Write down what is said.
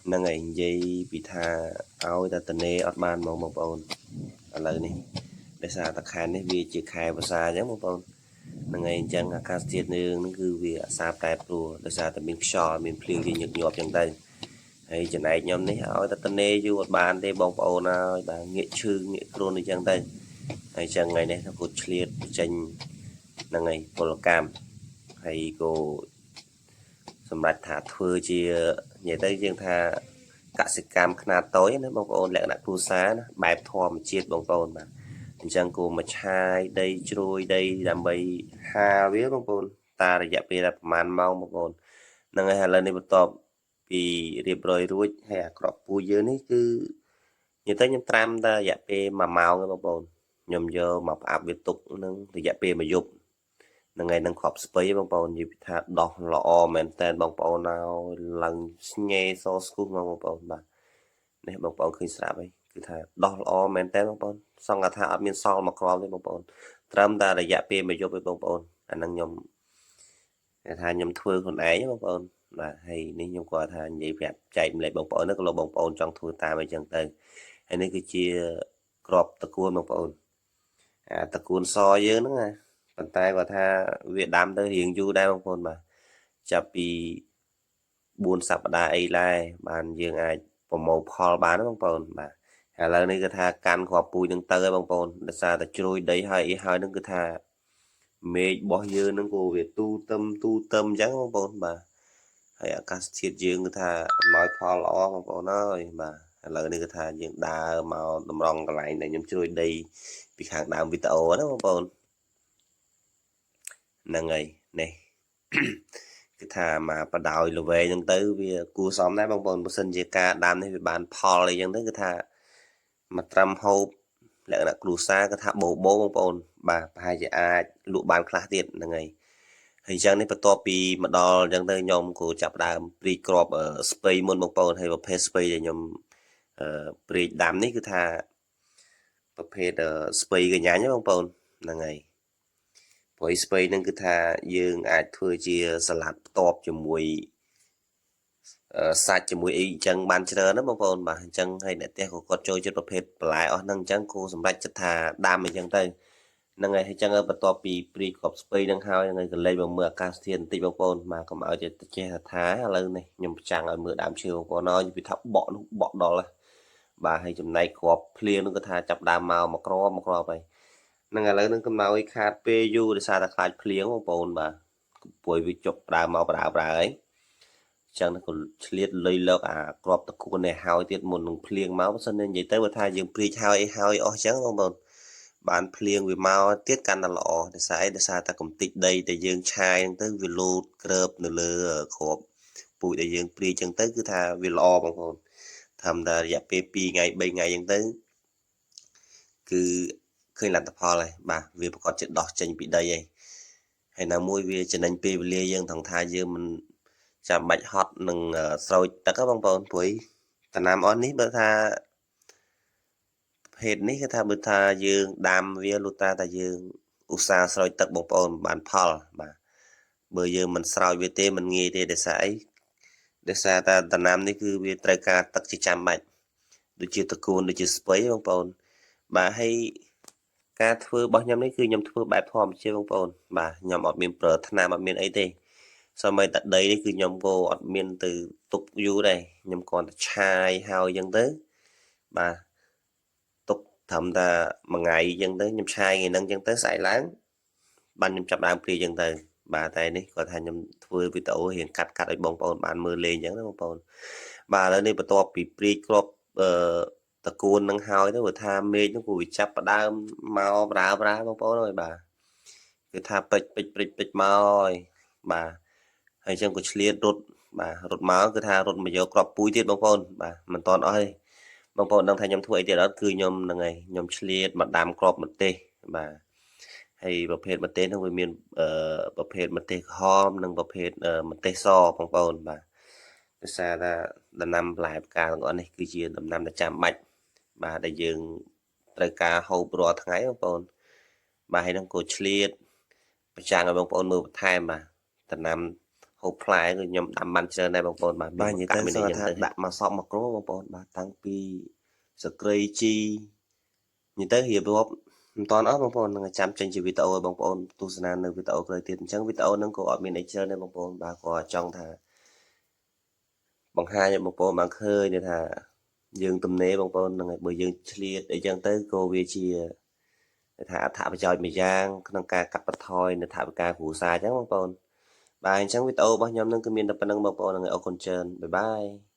ហ្នឹងហើយនិយាយពីថាឲ្យតែតនេអត់បានហ្មងបងប្អូនឥឡូវនេះដោយសារតែខែនេះវាជាខែវស្សាអញ្ចឹងបងប្អូនហ្នឹងហើយអញ្ចឹងអាកាសធាតុនេះគឺវាអាសាប្រែប្រួលដោយសារតែមានខ្យល់មានភ្លៀងជាញឹកញាប់អញ្ចឹងទៅហើយចំណែកខ្ញុំនេះឲ្យតែតនេយូរអត់បានទេបងប្អូនហើយបាទងាកឈឺងាកគ្រុនអញ្ចឹងទៅហើយអញ្ចឹងថ្ងៃនេះគាត់ឆ្លៀតចេញហ្នឹងហើយពលកម្មហើយក៏សម្រាប់ថាធ្វើជានិយាយទៅយើងថាកសិកម្មខ្នាតតូចណាបងប្អូនលក្ខណៈគ្រួសារណាបែបធម្មជាតិបងប្អូនបាទអញ្ចឹងគួរមកឆាយដីជ្រោយដីដើម្បីហាលវាបងប្អូនតារយៈពេលប្រហែលម៉ោងបងប្អូនហ្នឹងហើយឥឡូវនេះបន្ទាប់ពីរៀបរយរួចហើយអាក្របពូជយើងនេះគឺនិយាយទៅខ្ញុំត្រាំតែរយៈពេល1ម៉ោងទេបងប្អូនខ្ញុំយកមកផ្អាប់វាទុកនឹងរយៈពេលមួយយប់ហ្នឹងហើយនឹងគ្រាប់ស្ពៃបងប្អូននិយាយពីថាដោះល្អមែនតើបងប្អូនហើយឡើងស្ញេសស្គូសមកបងប្អូនបាទនេះបងប្អូនឃើញស្រាប់ហើយគឺថាដោះល្អមែនតើបងប្អូនសង្កថាអត់មានសល់មួយគ្រាប់ទេបងប្អូនត្រឹមតែរយៈពេលមួយយប់ឯងបងប្អូនអាហ្នឹងខ្ញុំគេថាខ្ញុំធ្វើខ្លួនឯងបងប្អូនបាទហើយនេះខ្ញុំគាត់ថានិយាយប្រាប់ចែកម្លែកបងប្អូនក៏លោកបងប្អូនចង់ធ្វើតាមអីចឹងទៅហើយនេះគឺជាក្របតកួនបងប្អូនអាតកួនសយើងហ្នឹងណាប៉ុន្តែគាត់ថាវាដាំទៅរៀងយូរដែរបងប្អូនបាទចាប់ពី4សប្តាហ៍អីដែរបានយើងអាចប្រមូលផលបានណាបងប្អូនបាទឥឡូវនេះគឺថាកាន់គ្រាប់ពូជនឹងទៅហើយបងប្អូនដោយសារតែជ្រោយដីហើយអីហើយនឹងគឺថាមេឃរបស់យើងនឹងក៏វាទូទឹមទូទឹមអញ្ចឹងបងប្អូនបាទហើយអាកាសធាតុយើងគឺថាអំណោយផលល្អបងប្អូនអើយបាទឥឡូវនេះគឺថាយើងដើរមកតម្រង់កន្លែងដែលខ្ញុំជ្រោយដីពីខាងដើមវីដេអូណាបងប្អូនហ្នឹងហើយនេះគឺថាមកបដោយល្វែងហ្នឹងទៅវាគួរសមដែរបងប្អូនបើសិនជាការដាំនេះវាបានផលអីចឹងទៅគឺថាមកត្រឹមហូបលក្ខណៈគ្រួសារគឺថាបោបោបងប្អូនបាទប្រហែលជាអាចលក់បានខ្លះទៀតហ្នឹងហើយហើយអញ្ចឹងនេះបន្ទាប់ពីមកដល់អញ្ចឹងទៅខ្ញុំក៏ចាប់ដើមព្រីកគ្រាប់ស្ពៃមុនបងប្អូនហើយប្រភេទស្ពៃដែលខ្ញុំព្រីកដាំនេះគឺថាប្រភេទស្ពៃកញ្ញាញ់បងប្អូនហ្នឹងហើយព្រោះស្ពៃហ្នឹងគឺថាយើងអាចធ្វើជាសាឡាត់ផ្ទាប់ជាមួយសាច់ជាមួយអីអញ្ចឹងបានច្រើនណាបងប្អូនបាទអញ្ចឹងហើយអ្នកផ្ទះក៏គាត់ចូលចិត្តប្រភេទបន្លែអស់ហ្នឹងអញ្ចឹងគូសម្រាប់ចិត្តថាដាំអញ្ចឹងទៅហ្នឹងហើយអញ្ចឹងបន្ទាប់ពីព្រីគ្រាប់ស្ពៃហ្នឹងហើយហ្នឹងក៏លេខមកមើលអាកាសធាតុបន្តិចបងប្អូនបាទកុំឲ្យចេះថាឥឡូវនេះខ្ញុំចាំងឲ្យមើលដើមឈើបងប្អូនហើយពីថាបក់នោះបក់ដល់បាទហើយចំណែកគ្រាប់ភ្លៀងនោះក៏ថាចាប់ដើមមកមកក្របមកក្របហើយហ្នឹងឥឡូវហ្នឹងកំណោយខាតពេលយូរដោយសារតែខ្លាចភ្លៀងបងប្អូនបាទពួយវាជប់ដើមមកបដើបដើហើយចឹងក៏ឆ្លៀតលុយលើកអាក្របតកួននេះហើយទៀតមុននឹងភ្លៀងមកបើសិននិយាយទៅបើថាយើងព្រីកហើយអីហើយអស់ចឹងបងប្អូនបានភ្លៀងវាមកទៀតកាន់តែល្អដោយសារអីដោយសារតែកំតិចដីដែលយើងឆាយហ្នឹងទៅវាលូតក្រើបនៅលើគ្រាប់ពូជដែលយើងព្រីកចឹងទៅគឺថាវាល្អបងប្អូនធ្វើតែរយៈពេល2ថ្ងៃ3ថ្ងៃចឹងទៅគឺឃើញលទ្ធផលហើយបាទវាប្រកាសជាដោះចេញពីដីហើយហើយណាមួយវាចំណេញពេលវេលាយើងថងថាយើងមិនចាំបាច់ហត់នឹងស្រោចទឹកបងប្អូនព្រោះតំណាំអស់នេះបើថាភេទនេះគឺថាបើថាយើងដាំវាលុះត្រាតែយើងឧស្សាហ៍ស្រោចទឹកបងប្អូនបានផលបាទបើយើងមិនស្រោចវាទេមិនងាយទេដោយសារអីដោយសារតែដំណាំនេះគឺវាត្រូវការទឹកជាចាំបាច់ដូចជាតកួនដូចជាស្ពៃបងប្អូនបាទហើយការធ្វើរបស់ខ្ញុំនេះគឺខ្ញុំធ្វើបែបធម្មជាតិបងប្អូនបាទខ្ញុំអត់មានប្រើថ្នាំអត់មានអីទេសូម្បីតែដីនេះគឺខ្ញុំក៏អត់មានទៅទុកយូរដែរខ្ញុំគ្រាន់តែឆាយហើយអញ្ចឹងទៅបាទទុកត្រឹមតែមួយថ្ងៃអញ្ចឹងទៅខ្ញុំឆាយថ្ងៃហ្នឹងអញ្ចឹងទៅស្អែកឡើងបានខ្ញុំចាប់ដើមព្រាអញ្ចឹងទៅបាទតែនេះគាត់ថាខ្ញុំធ្វើវីដេអូរៀងកាត់កាត់ឲ្យបងប្អូនបានមើលលេងអញ្ចឹងណាបងប្អូនបាទឥឡូវនេះបន្ទាប់ពីព្រាគ្រាប់អឺតកួននឹងហើយទៅព្រោះថាមេឃនោះក៏វាចាប់ផ្ដើមមកប្រើប្រើបងប្អូនអើយបាទគឺថាពេចពេចព្រិចព្រិចមកហើយបាទហើយអញ្ចឹងក៏ឆ្លៀតរត់បាទរត់មកគឺថារត់មកយកគ្រាប់ពូជទៀតបងប្អូនបាទមិនតន់អស់ទេបងប្អូនដឹងថាខ្ញុំធ្វើអីទៀតអត់គឺខ្ញុំហ្នឹងហើយខ្ញុំឆ្លៀតមកដាំគ្រាប់ម្ទេសបាទហើយប្រភេទម្ទេសហ្នឹងវាមានប្រភេទម្ទេសក្រហមនិងប្រភេទម្ទេសសបងប្អូនបាទដោយសារថាដំណាំបន្លែផ្កាទាំងអស់នេះគឺជាដំណាំដែលចាំបាច់បាទដែលយើងត្រូវការហូបរាល់ថ្ងៃបងប្អូនបាទហើយនឹងក៏ឆ្លៀតប្រចាំងឲ្យបងប្អូនមើលបន្ថែមបាទដំណាំហ ហូបផ្លែគឺខ្ញុំដាំបានច្រើនដែរបងប្អូនបាទបាទនិយាយទៅសឹងថាដាក់មកសក់មកគ្រូបងប្អូនបាទតាំងពីសក្រីជីនិយាយទៅរៀបរាប់មិនតាន់អស់បងប្អូននឹងចាំចេញជាវីដេអូឲ្យបងប្អូនទស្សនានៅវីដេអូក្រោយទៀតអញ្ចឹងវីដេអូហ្នឹងក៏អត់មានអីច្រើនដែរបងប្អូនបាទក៏ចង់ថាបង្ហាញឲ្យបងប្អូនបានឃើញថាយើងទំនេរបងប្អូនហ្នឹងហើយបើយើងឆ្លៀតអីចឹងទៅក៏វាជាថាអត្ថប្រយោជន៍មួយយ៉ាងក្នុងការកាត់បន្ថយនៅថវិកាគ្រួសារអញ្ចឹងបងប្អូនបាទអញ្ចឹងវីដេអូរបស់ខ្ញុំនឹងគឺមានតែប៉ុណ្្នឹងបងប្អូនហ្នឹងហើយអរគុណច្រើនបាយបាយ។